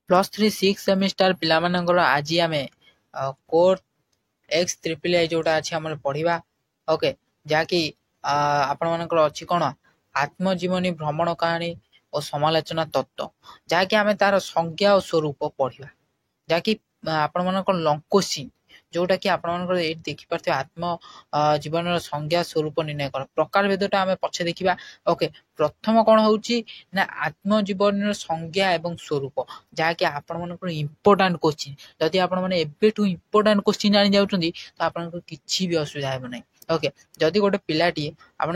+3 six semester ପିଲାମାନଙ୍କର ଆଜି ଆମେ କୋର୍ ଏକ୍ସ ଟ୍ରିପଲ୍ I ଯେଉଁଟା ଅଛି ଆମର ପଢ଼ିବା। ଓକେ, ଯାହାକି ଆପଣମାନଙ୍କର ଅଛି କ'ଣ ଆତ୍ମଜୀବନୀ, ଭ୍ରମଣ କାହାଣୀ ଓ ସମାଲୋଚନା ତତ୍ତ୍ୱ, ଯାହାକି ଆମେ ତାର ସଂଜ୍ଞା ଓ ସ୍ୱରୂପ ପଢ଼ିବା, ଯାହାକି ଆପଣମାନଙ୍କର ଲଙ୍ଗ କୋଶ୍ଚିନ୍, ଯୋଉଟାକି ଆପଣମାନଙ୍କର ଏଇଠି ଦେଖିପାରୁଥିବେ। ଆତ୍ମ ଜୀବନର ସଂଜ୍ଞା ସ୍ୱରୂପ ନିର୍ଣ୍ଣୟ କର। ପ୍ରକାର ଭେଦଟା ଆମେ ପଛେ ଦେଖିବା। ଓକେ, ପ୍ରଥମ କ'ଣ ହଉଛି ନା ଆତ୍ମଜୀବନର ସଂଜ୍ଞା ଏବଂ ସ୍ୱରୂପ, ଯାହାକି ଆପଣମାନଙ୍କର ଇମ୍ପୋର୍ଟାଣ୍ଟ କୋଶ୍ଚିନ୍। ଯଦି ଆପଣମାନେ ଏବେଠୁ ଇମ୍ପୋର୍ଟାଣ୍ଟ କୋଶ୍ଚିନ୍ ଜାଣି ଯାଉଛନ୍ତି, ତ ଆପଣଙ୍କର କିଛି ବି ଅସୁବିଧା ହେବ ନାହିଁ। ଓକେ, ଯଦି ଗୋଟେ ପିଲାଟିଏ ଆପଣ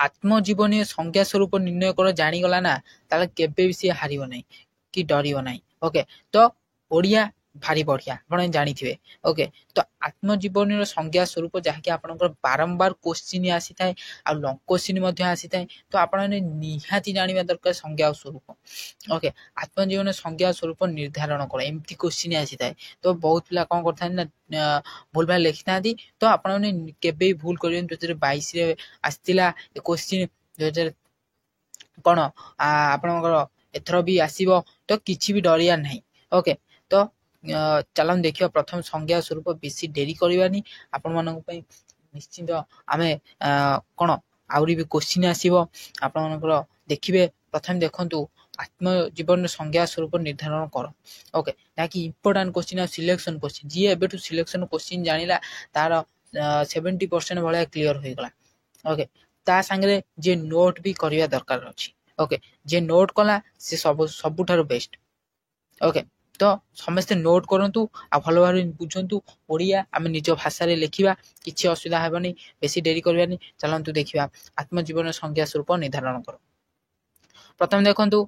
ଆତ୍ମଜୀବନୀ ସଂଜ୍ଞା ସ୍ୱରୂପ ନିର୍ଣ୍ଣୟ କର ଜାଣିଗଲା ନା, ତାହେଲେ କେବେ ବି ସିଏ ହାରିବ ନାହିଁ କି ଡରିବ ନାହିଁ। ଓକେ, ତ ଓଡ଼ିଆ ଭାରି ବଢ଼ିଆ, ଆପଣ ଜାଣିଥିବେ। ଓକେ, ତ ଆତ୍ମଜୀବନୀର ସଂଜ୍ଞା ସ୍ୱରୂପ, ଯାହାକି ଆପଣଙ୍କର ବାରମ୍ବାର କୋଶ୍ଚିନ୍ ଆସିଥାଏ ଆଉ ଲଙ୍ଗ କୋଶ୍ଚିନ୍ ମଧ୍ୟ ଆସିଥାଏ, ତ ଆପଣମାନେ ନିହାତି ଜାଣିବା ଦରକାର ସଂଜ୍ଞା ଓ ସ୍ୱରୂପ। ଓକେ, ଆତ୍ମଜୀବନ ସଂଜ୍ଞା ସ୍ୱରୂପ ନିର୍ଦ୍ଧାରଣ କର, ଏମିତି କୋଶ୍ଚିନ୍ ଆସିଥାଏ। ତ ବହୁତ ପିଲା କ'ଣ କରିଥାନ୍ତି ନା ଭୁଲ ଭାଲ ଲେଖିଥାନ୍ତି। ତ ଆପଣମାନେ କେବେ ବି ଭୁଲ କରିବେନି। 2022ରେ ଆସିଥିଲା ଏ କୋଶ୍ଚିନ୍, 2000 କ'ଣ ଆପଣଙ୍କର ଏଥର ବି ଆସିବ, ତ କିଛି ବି ଡରିବାର ନାହିଁ। ଓକେ, ତ ଚାଲନ୍ତୁ ଦେଖିବା ପ୍ରଥମ ସଂଜ୍ଞା ସ୍ୱରୂପ। ବେଶୀ ଡେରି କରିବାନି। ଆପଣମାନଙ୍କ ପାଇଁ ନିଶ୍ଚିନ୍ତ ଆମେ କ'ଣ ଆହୁରି ବି କୋଶ୍ଚିନ୍ ଆସିବ ଆପଣମାନଙ୍କର, ଦେଖିବେ। ପ୍ରଥମେ ଦେଖନ୍ତୁ, ଆତ୍ମଜୀବନର ସଂଜ୍ଞା ସ୍ୱରୂପ ନିର୍ଦ୍ଧାରଣ କର। ଓକେ, ଯାହାକି ଇମ୍ପୋର୍ଟାଣ୍ଟ କୋଶ୍ଚିନ୍ ଆଉ ସିଲେକ୍ସନ୍ କୋଶ୍ଚିନ୍। ଯିଏ ଏବେଠୁ ସିଲେକ୍ସନ୍ କୋଶ୍ଚିନ୍ ଜାଣିଲା, ତାର 70% ଭଳିଆ କ୍ଲିଅର ହୋଇଗଲା। ଓକେ, ତା ସାଙ୍ଗରେ ଯିଏ ନୋଟ୍ ବି କରିବା ଦରକାର ଅଛି। ଓକେ, ଯିଏ ନୋଟ୍ କଲା ସେ ସବୁଠାରୁ ବେଷ୍ଟ। ଓକେ, ତ ସମସ୍ତେ ନୋଟ୍ କରନ୍ତୁ ଆଉ ଭଲ ଭାବରେ ବୁଝନ୍ତୁ। ଓଡ଼ିଆ ଆମେ ନିଜ ଭାଷାରେ ଲେଖିବା, କିଛି ଅସୁବିଧା ହେବନି। ବେଶୀ ଡେରି କରିବାନି, ଚାଲନ୍ତୁ ଦେଖିବା ଆତ୍ମଜୀବନ ସଂଜ୍ଞା ସ୍ୱରୂପ ନିର୍ଦ୍ଧାରଣ କର। ପ୍ରଥମେ ଦେଖନ୍ତୁ,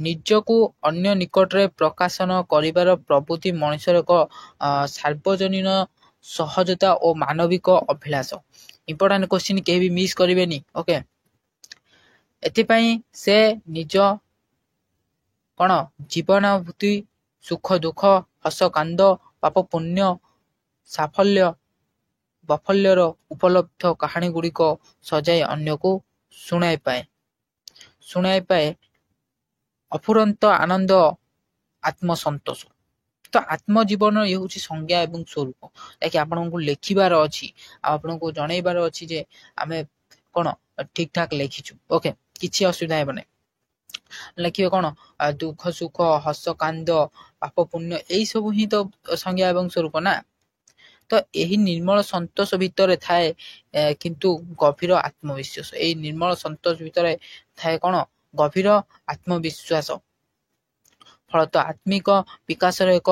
ନିଜକୁ ଅନ୍ୟ ନିକଟରେ ପ୍ରକାଶନ କରିବାର ପ୍ରବୃତ୍ତି ମଣିଷର ଏକ ସାର୍ବଜନୀନ ସହଜତା ଓ ମାନବିକ ଅଭିଳାଷ। ଇମ୍ପୋର୍ଟାଣ୍ଟ କୋଶ୍ଚିନ୍, କେହି ବି ମିସ୍ କରିବେନି। ଓକେ, ଏଥିପାଇଁ ସେ ନିଜ କ'ଣ ଜୀବନାଭୂତି, ସୁଖ ଦୁଃଖ, ହସ କାନ୍ଦ, ପାପ ପୁଣ୍ୟ, ସାଫଲ୍ୟ ବୈଫଲ୍ୟର ଉପଲବ୍ଧ କାହାଣୀ ଗୁଡ଼ିକ ସଜାଇ ଅନ୍ୟକୁ ଶୁଣାଇ ପାଏ ଅଫୁରନ୍ତ ଆନନ୍ଦ, ଆତ୍ମସନ୍ତୋଷ। ତ ଆତ୍ମଜୀବନ ଇଏ ହେଉଛି ସଂଜ୍ଞା ଏବଂ ସ୍ୱରୂପ, ଯାହାକି ଆପଣଙ୍କୁ ଲେଖିବାର ଅଛି ଆଉ ଆପଣଙ୍କୁ ଜଣେଇବାର ଅଛି ଯେ ଆମେ କ'ଣ ଠିକ ଠାକ ଲେଖିଛୁ। ଓକେ, କିଛି ଅସୁବିଧା ହେବ ନାହିଁ। ଲେଖିବେ କ'ଣ ଦୁଃଖ ସୁଖ, ହସ କାନ୍ଦ, ପାପ ପୁଣ୍ୟ, ଏଇ ସବୁ ହିଁ ତ ସଂଜ୍ଞା ଏବଂ ସ୍ୱରୂପ ନା। ତ ଏହି ନିର୍ମଳ ସନ୍ତୋଷ ଭିତରେ ଥାଏ କିନ୍ତୁ ଗଭୀର ଆତ୍ମବିଶ୍ୱାସ। ଏଇ ନିର୍ମଳ ସନ୍ତୋଷ ଭିତରେ ଥାଏ କ'ଣ ଗଭୀର ଆତ୍ମବିଶ୍ୱାସ। ଫଳତଃ ଆତ୍ମିକ ବିକାଶର ଏକ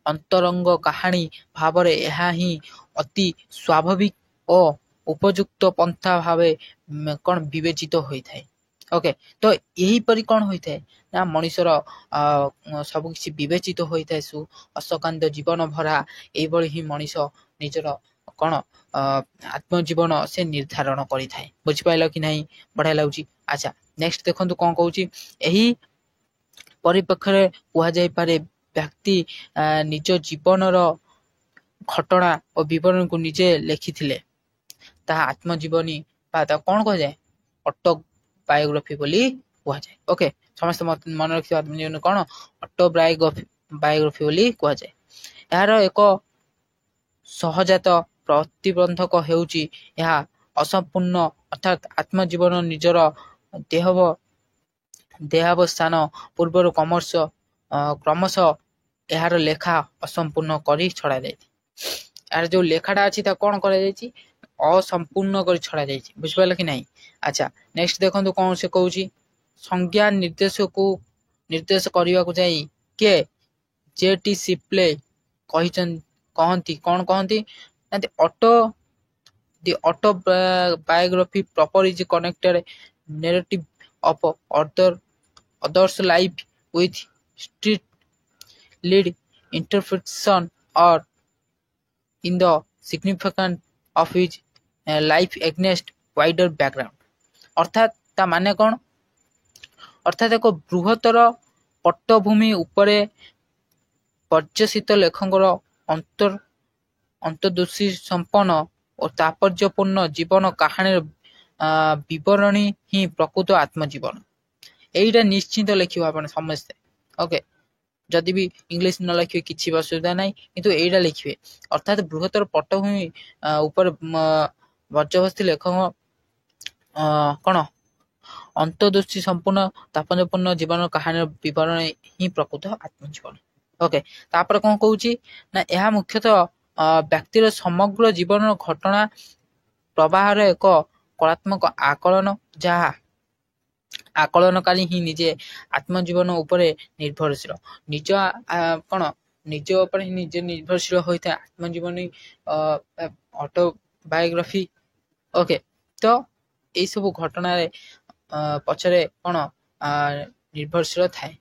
ଅନ୍ତରଙ୍ଗ କାହାଣୀ ଭାବରେ ଏହା ହିଁ ଅତି ସ୍ୱାଭାବିକ ଓ ଉପଯୁକ୍ତ ପନ୍ଥା ଭାବେ କ'ଣ ବିବେଚିତ ହୋଇଥାଏ। ଓକେ, ତ ଏହିପରି କ'ଣ ହୋଇଥାଏ ନା ମଣିଷର ସବୁ କିଛି ବିବେଚିତ ହୋଇଥାଏ। ହସକାନ୍ଦ ଜୀବନ ଭରା ଏଇଭଳି ହିଁ ମଣିଷ ନିଜର କ'ଣ ଆତ୍ମଜୀବନ ସେ ନିର୍ଦ୍ଧାରଣ କରିଥାଏ। ବୁଝିପାରିଲ କି ନାହିଁ? ବଢିଆ ଲାଗୁଛି। ଆଚ୍ଛା, ନେକ୍ସଟ ଦେଖନ୍ତୁ କ'ଣ କହୁଛି। ଏହି ପରିପ୍ରେକ୍ଷୀରେ କୁହାଯାଇପାରେ, ବ୍ୟକ୍ତି ନିଜ ଜୀବନର ଘଟଣା ଓ ବିବରଣୀକୁ ନିଜେ ଲେଖିଥିଲେ ତାହା ଆତ୍ମଜୀବନୀ ବା ତାକୁ କ'ଣ କୁହାଯାଏ? ଅଟୋ ବାୟୋଗ୍ରାଫି ବୋଲି କୁହାଯାଏ। ଓକେ, ସମସ୍ତେ ମନେ ରଖିଥିବା, ଆତ୍ମଜୀବନୀ କ'ଣ? ଅଟୋ ବାୟୋଗ୍ରାଫି ବୋଲି କୁହାଯାଏ। ଏହାର ଏକ ସହଜାତ ପ୍ରତିବନ୍ଧକ ହେଉଛି ଏହା ଅସମ୍ପୂର୍ଣ୍ଣ, ଅର୍ଥାତ୍ ଆତ୍ମଜୀବନ ନିଜର ଦେହାବସାନ ପୂର୍ବରୁ କ୍ରମଶଃ ଏହାର ଲେଖା ଅସମ୍ପୂର୍ଣ୍ଣ କରି ଛଡ଼ାଯାଇଛି। ଏହାର ଯୋଉ ଲେଖାଟା ଅଛି, ତାକୁ କ'ଣ କରାଯାଇଛି? ଅସମ୍ପୂର୍ଣ୍ଣ କରି ଛଡ଼ାଯାଇଛି। ବୁଝିପାରିଲ କି ନାହିଁ? ଆଚ୍ଛା, ନେକ୍ସଟ ଦେଖନ୍ତୁ କ'ଣ ସେ କହୁଛି। ସଂଜ୍ଞା ନିର୍ଦ୍ଦେଶ କରିବାକୁ ଯାଇ କେ ଜେ ଟି ସିପ୍ଲେ କହିଛନ୍ତି, କହନ୍ତି, କ'ଣ କହନ୍ତି ନା the autobiography proper is connected narrative of others' life with little interpretation or in the significance of his life against wider background. ଅର୍ଥାତ୍ ତା ମାନେ କ'ଣ? ଅର୍ଥାତ୍ ଏକ ବୃହତ୍ତର ପଟ୍ଟଭୂମି ଉପରେ ପର୍ଯ୍ୟବସିତ ଲେଖକଙ୍କର ଅନ୍ତର୍ଦୃଷ୍ଟି ସମ୍ପନ୍ନ ଓ ତାତ୍ପର୍ଯ୍ୟପୂର୍ଣ୍ଣ ଜୀବନ କାହାଣୀର ବିବରଣୀ ହିଁ ପ୍ରକୃତ ଆତ୍ମଜୀବନ। ଏଇଟା ନିଶ୍ଚିନ୍ତ ଲେଖିବ ଆପଣ ସମସ୍ତେ। ଓକେ। ଯଦି ବି ଇଂଲିଶ ନ ଲେଖିବେ କିଛି ବି ଅସୁବିଧା ନାହିଁ, କିନ୍ତୁ ଏଇଟା ଲେଖିବେ। ଅର୍ଥାତ୍ ବୃହତ୍ତର ପଟ୍ଟଭୂମି ଉପରେ ବର୍ଜ୍ୟବସ୍ତୁ ଲେଖକ କ'ଣ ଅନ୍ତର୍ଦୃଷ୍ଟି ସମ୍ପୂର୍ଣ୍ଣ ତାପର୍ଯ୍ୟପୂର୍ଣ୍ଣ ଜୀବନ କାହାଣୀର ବିବରଣୀ ହିଁ ପ୍ରକୃତ ଆତ୍ମଜୀବନୀ। ଓକେ, ତାପରେ କ'ଣ କହୁଛି ନା ଏହା ମୁଖ୍ୟତଃ ବ୍ୟକ୍ତିର ସମଗ୍ର ଜୀବନର ଘଟଣା ପ୍ରବାହର ଏକ କଳାତ୍ମକ ଆକଳନ, ଯାହା ଆକଳନକାରୀ ହିଁ ନିଜେ ଆତ୍ମଜୀବନ ଉପରେ ନିର୍ଭରଶୀଳ। ନିଜ କ'ଣ ନିଜ ଉପରେ ହିଁ ନିଜେ ନିର୍ଭରଶୀଳ ହୋଇଥାଏ ଆତ୍ମଜୀବନୀ, ଅଟୋବାୟୋଗ୍ରାଫି। ଓକେ, ତ ଏଇସବୁ ଘଟଣାରେ ପଛରେ କ'ଣ ନିର୍ଭରଶୀଳ ଥାଏ,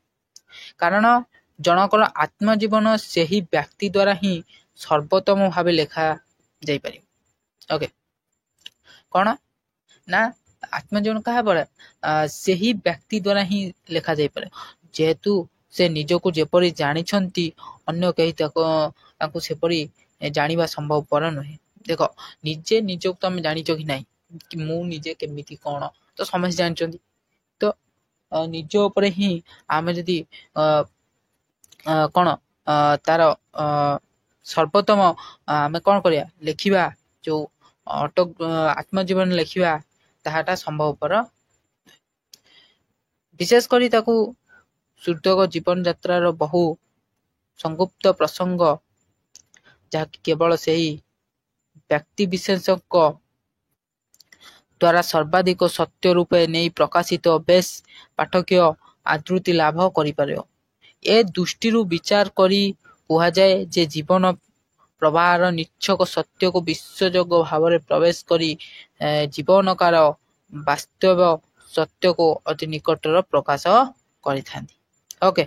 କାରଣ ଜଣଙ୍କର ଆତ୍ମଜୀବନ ସେହି ବ୍ୟକ୍ତି ଦ୍ୱାରା ହିଁ ସର୍ବୋତ୍ତମ ଭାବେ ଲେଖା ଯାଇପାରିବ। ଓକେ, କ'ଣ ନା ଆତ୍ମଜୀବନ କାହା ଦ୍ୱାରା? ସେହି ବ୍ୟକ୍ତି ଦ୍ୱାରା ହିଁ ଲେଖାଯାଇପାରେ, ଯେହେତୁ ସେ ନିଜକୁ ଯେପରି ଜାଣିଛନ୍ତି ଅନ୍ୟ କେହି ତାଙ୍କୁ ସେପରି ଜାଣିବା ସମ୍ଭବପର ନୁହେଁ। ଦେଖ, ନିଜେ ନିଜକୁ ତମେ ଜାଣିଛ କି ନାହିଁ, କି ମୁଁ ନିଜେ କେମିତି କ'ଣ, ତ ସମସ୍ତେ ଜାଣିଛନ୍ତି। ତ ନିଜ ଉପରେ ହିଁ ଆମେ ଯଦି କ'ଣ ତାର ସର୍ବୋତ୍ତମ ଆମେ କ'ଣ କରିବା, ଲେଖିବା, ଯୋଉ ଅଟୋ ଆତ୍ମଜୀବନ ଲେଖିବା, ତାହାଟା ସମ୍ଭବପର। ବିଶେଷ କରି ତାକୁ ସୁଦୀର୍ଘ ଜୀବନଯାତ୍ରାର ବହୁ ସଂଗୁପ୍ତ ପ୍ରସଙ୍ଗ, ଯାହାକି କେବଳ ସେହି ବ୍ୟକ୍ତିବିଶେଷଙ୍କ ଦ୍ୱାରା ସର୍ବାଧିକ ସତ୍ୟ ରୂପେ ନେଇ ପ୍ରକାଶିତ ବେଶ୍ ପାଠକୀୟ ଆଦୃତି ଲାଭ କରିପାରିବ। ଏ ଦୃଷ୍ଟିରୁ ବିଚାର କରି କୁହାଯାଏ ଯେ ଜୀବନ ପ୍ରବାହର ନିଚ୍ଛକ ସତ୍ୟକୁ ବିଶ୍ୱଯୋଗ ଭାବରେ ପ୍ରବେଶ କରି ଜୀବନକାର ବାସ୍ତବ ସତ୍ୟକୁ ଅତି ନିକଟର ପ୍ରକାଶ କରିଥାନ୍ତି। ଓକେ,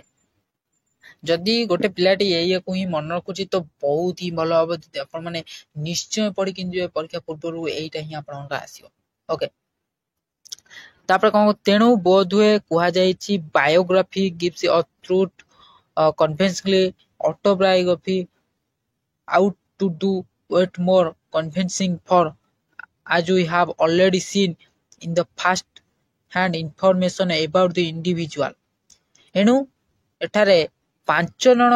ଯଦି ଗୋଟେ ପିଲାଟି ଏଇଆକୁ ହିଁ ମନେ ରଖୁଛି ତ ବହୁତ ହିଁ ଭଲ ହବ। ଯଦି ଆପଣମାନେ ନିଶ୍ଚୟ ପଢିକି ଯିବେ, ପରୀକ୍ଷା ପୂର୍ବରୁ ଏଇଟା ହିଁ ଆପଣଙ୍କର ଆସିବ। ଓକେ, ତାପରେ କ'ଣ? ତେଣୁ ବୋଧହୁଏ କୁହାଯାଇଛି, biography gives a truth convincingly, autobiography ought to do yet more convincing, for as we have already seen in the first hand information about the individual। ଏଣୁ ଏଠାରେ 5 ଜଣ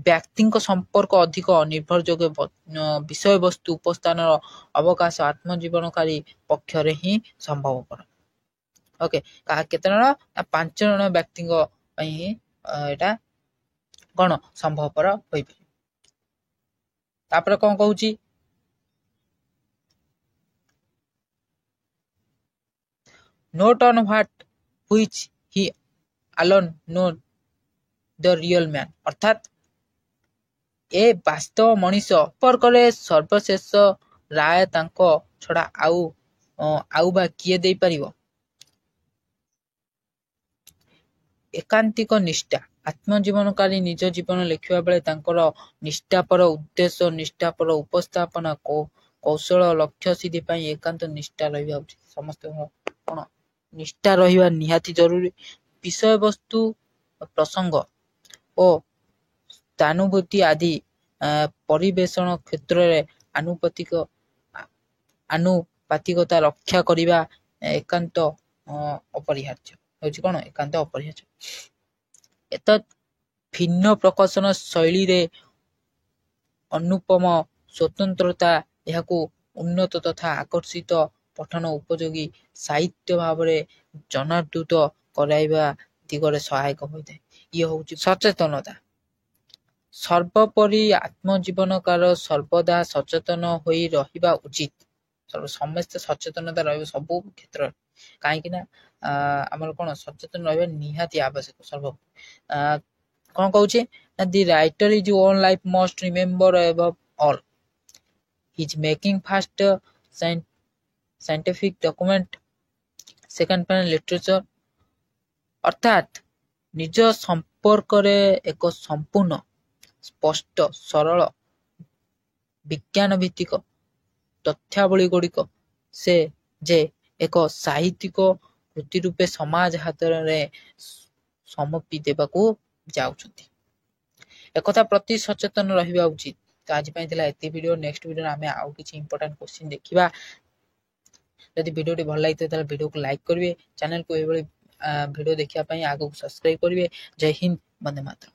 ବ୍ୟକ୍ତିଙ୍କ ସମ୍ପର୍କ ଅଧିକ ନିର୍ଭରଯୋଗ୍ୟ ବିଷୟବସ୍ତୁ ଉପସ୍ଥାନର ଅବକାଶ ଆତ୍ମଜୀବନକାରୀ ପକ୍ଷରେ ହିଁ ସମ୍ଭବପର। ଓକେ, କେତେ ଜଣ ନା 5 ଜଣ ବ୍ୟକ୍ତିଙ୍କ ପାଇଁ ହିଁ ଏଇଟା କ'ଣ ସମ୍ଭବପର ହୋଇପାରିବ। ତାପରେ କ'ଣ କହୁଛି? Note on what which he alone know the real man। ଅର୍ଥାତ୍ ଏ ବାସ୍ତବ ମଣିଷ ସମ୍ପର୍କରେ ସର୍ବଶେଷ ରାୟ ତାଙ୍କ ଛଡ଼ା ଆଉ ବା କିଏ ଦେଇପାରିବ? ଏକାନ୍ତିକ ନିଷ୍ଠା। ଆତ୍ମଜୀବନକାରୀ ନିଜ ଜୀବନ ଲେଖିବା ବେଳେ ତାଙ୍କର ନିଷ୍ଠାପର ଉଦ୍ଦେଶ୍ୟ, ନିଷ୍ଠାପର ଉପସ୍ଥାପନା କୌଶଳ, ଲକ୍ଷ୍ୟ ସିଦ୍ଧି ପାଇଁ ଏକାନ୍ତ ନିଷ୍ଠା ରହିବା ଉଚିତ। ସମସ୍ତଙ୍କ କ'ଣ ନିଷ୍ଠା ରହିବା ନିହାତି ଜରୁରୀ। ବିଷୟବସ୍ତୁ, ପ୍ରସଙ୍ଗ ଓ ସ୍ଥାନୁଭୂତି ଆଦି ପରିବେଷଣ କ୍ଷେତ୍ରରେ ଆନୁପାତିକତା ରକ୍ଷା କରିବା ଏକାନ୍ତ ଅପରିହାର୍ଯ୍ୟ ହେଉଛି। କ'ଣ? ଏକାନ୍ତ ଅପରିହାର୍ଯ୍ୟ। ଏତଦ୍ ଭିନ୍ନ ପ୍ରକାଶନ ଶୈଳୀରେ ଅନୁପମ ସ୍ୱତନ୍ତ୍ରତା ଏହାକୁ ଉନ୍ନତ ତଥା ଆକର୍ଷିତ ପଠନ ଉପଯୋଗୀ ସାହିତ୍ୟ ଭାବରେ ଜନାଦୃତ କରାଇବା ଦିଗରେ ସହାୟକ ହୋଇଥାଏ। ଇଏ ହେଉଛି ସଚେତନତା। ସର୍ବୋପରି ଆତ୍ମଜୀବନକାର ସର୍ବଦା ସଚେତନ ହୋଇ ରହିବା ଉଚିତ। ସମସ୍ତେ ସଚେତନତା ରହିବ ସବୁ କ୍ଷେତ୍ରରେ, କାହିଁକି ନା ଆମର କ'ଣ ସଚେତନ ରହିବା ନିହାତି ଆବଶ୍ୟକ। ସର୍ବ କ'ଣ କହୁଛି ନା the writer his own life must remember above all. His making first scientific document, second ପାଇଁ ଲିଟରେଚର। ଅର୍ଥାତ୍ ନିଜ ସମ୍ପର୍କରେ ଏକ ସମ୍ପୂର୍ଣ୍ଣ, ସ୍ପଷ୍ଟ, ସରଳ, ବିଜ୍ଞାନ ଭିତ୍ତିକ ତଥ୍ୟାବଳୀ ଗୁଡ଼ିକ ସେ ଯେ ଏକ ସାହିତ୍ୟିକ କୃତି ରୂପେ ସମାଜ ହାତରେ ସମର୍ପି ଦେବାକୁ ଯାଉଛନ୍ତି, ଏକଥା ପ୍ରତି ସଚେତନ ରହିବା ଉଚିତ। ତ ଆଜି ପାଇଁ ଥିଲା ଏତିକି ଭିଡ଼ିଓ। ନେକ୍ସଟ ଭିଡ଼ିଓରେ ଆମେ ଆଉ କିଛି ଇମ୍ପୋର୍ଟାଣ୍ଟ କ୍ୱେଶ୍ଚିନ୍ ଦେଖିବା। ଯଦି ଭିଡ଼ିଓଟି ଭଲ ଲାଗିଥାଏ, ତାହେଲେ ଭିଡ଼ିଓକୁ ଲାଇକ୍ କରିବେ। ଚ୍ୟାନେଲକୁ ଏଇଭଳି ଭିଡ଼ିଓ ଦେଖିବା ପାଇଁ ଆଗକୁ ସବସ୍କ୍ରାଇବ କରିବେ। ଜୟ ହିନ୍ଦ, ବନ୍ଦେ ମାତରମ୍।